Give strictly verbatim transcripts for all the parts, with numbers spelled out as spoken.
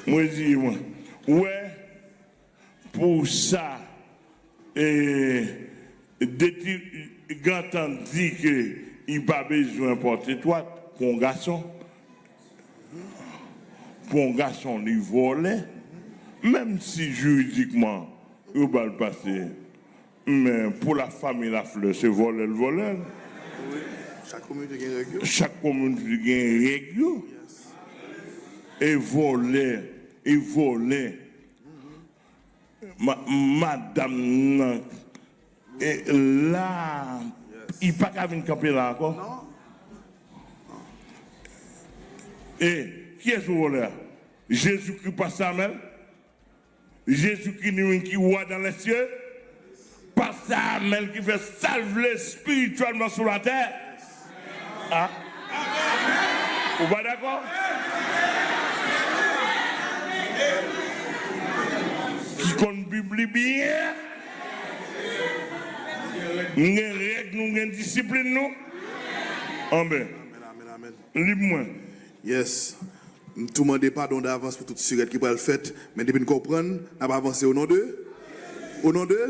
Mwen di, mwen, ou wè, pou sa, e, de ti, Gantan di ke li pa bezwen pòte twat pou yon gason. Pou yon gason, li vòlè. Menm si jiridikman, yo ba l pase. Men pou la famille Lafleur, se vòlè l vòlè l. Wi. Chak kominote gen règ yo. Chak kominote gen règ yo. Yes. E vòlè, e vòlè. Ma-, madanm nan, e la, yes, li pa ka vin kanpe la ankò. Non. E kiyès ou vòlè a? Jezikri, pastè Amèl? Jezikri li menm ki wa dan lèsye? Pastè Amèl ki fè sa l vle espirityèlman sou latè? A? Ou pa dakò? Ki konn Bib li byen? Nou gen règ nou, gen disiplin nou? Anben. Amen, amen, amen. Li pou mwen. Yes. M tou mande padon davans pou tout sirèt ki pral fèt, men depi n konprann, n ap avanse au nom de, au nom de,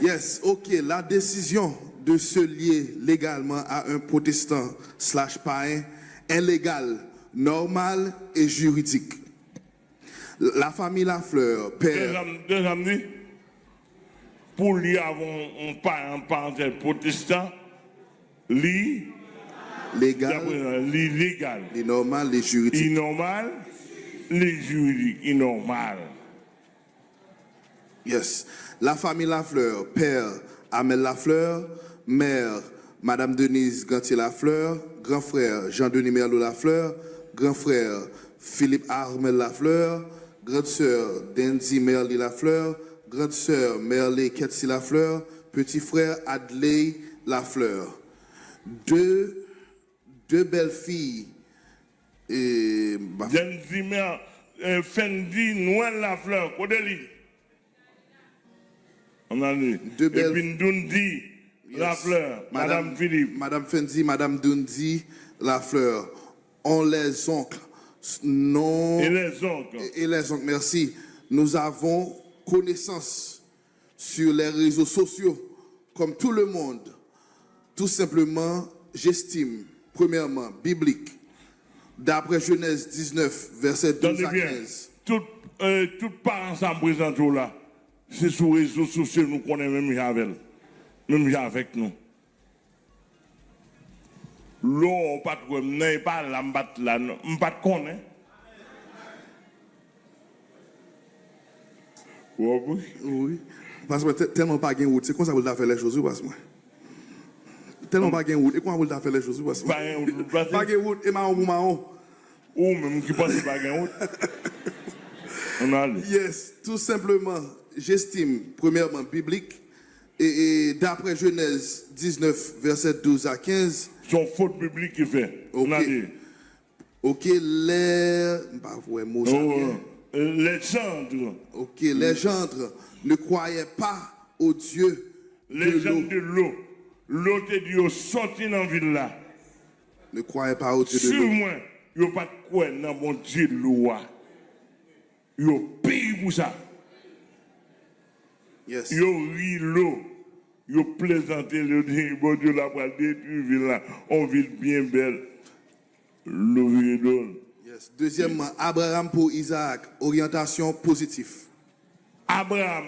yes, ok, la décision de se lier légalement à un protestant slash païen est légale, normale et juridique. La famille Lafleur, père. Deja m, deja m di, pou li avè yon, yon pa-, yon parantèl pwotestan, li légal, li légal, li nòmal, li jiridik. Li nòmal, li jiridik, li nòmal. Yes. La famille Lafleur, père Amel Lafleur, mère Madame Denise Gantier Lafleur, grand frère Jean Denis Merlot Lafleur, grand frère Philippe Armel Lafleur, grande sœur Dendy Merly Lafleur, grande sœur Merley Ketsi Lafleur, petit frère Adley Lafleur. Deux, deux belles filles. E, ba- Dendy Mer-, eh, Fendi Noël Lafleur, kote li? Ann ale. Deux belles. Epi Dundy Lafleur, Madame Philippe. Madame Fendi, Madame Dundy Lafleur. On les oncles. Non. Et les oncles. Et, et les oncles, merci. Nous avons connaissance sur les réseaux sociaux, comme tout le monde. Tout simplement, j'estime, premièrement, biblique, d'après Genèse dix-neuf, verset douze à quinze. Tande byen, tout, eh, tout paran sa m prezante w la, se sou rezo sosyo nou konnen menm jan avè l, menm jan avèk nou. Lò w pa t wè m nan, e pa la m pa t la, non, m pa t konnen. Ou konprann? Wi. Pas mwen, tè-, tèlman pa gen wout, se konsa pou l ta fè lè choz, wi, pas mwen. Tèlman pa gen wout, e konsa pou l ta fè lè choz, wi, pas mwen. Pa gen wout, pas mwen. Pa gen wout, e mawon pou mawon. Ou menm ki panse pa gen wout. Ann ale. Yes, tout simplement, j'estime, premièrement, biblique, et, et d'après Genèse dix-neuf, verset douze à quinze. Se yon fot biblik ki fè. Ok. Ann ale. Ok, les, m pa wè mo sa byen. Oh, les gendres. Ok, les gendres ne croyaient pas au Dieu de l'eau. Les gendres de l'eau. L'eau te di yo sòti nan vil la. Ne croyaient pas au Dieu de l'eau. Swiv mwen, yo pa t kwè nan Bondye dlo a. Yo peri pou sa. Yes. Yo ri lo. Yo plezante l, yo di, Bondye la pral detwi vil la. On vil byen bèl. Lo vire do l. Yes. Dezyèmman, Abraham pour Isaac, orientation positive. Abraham,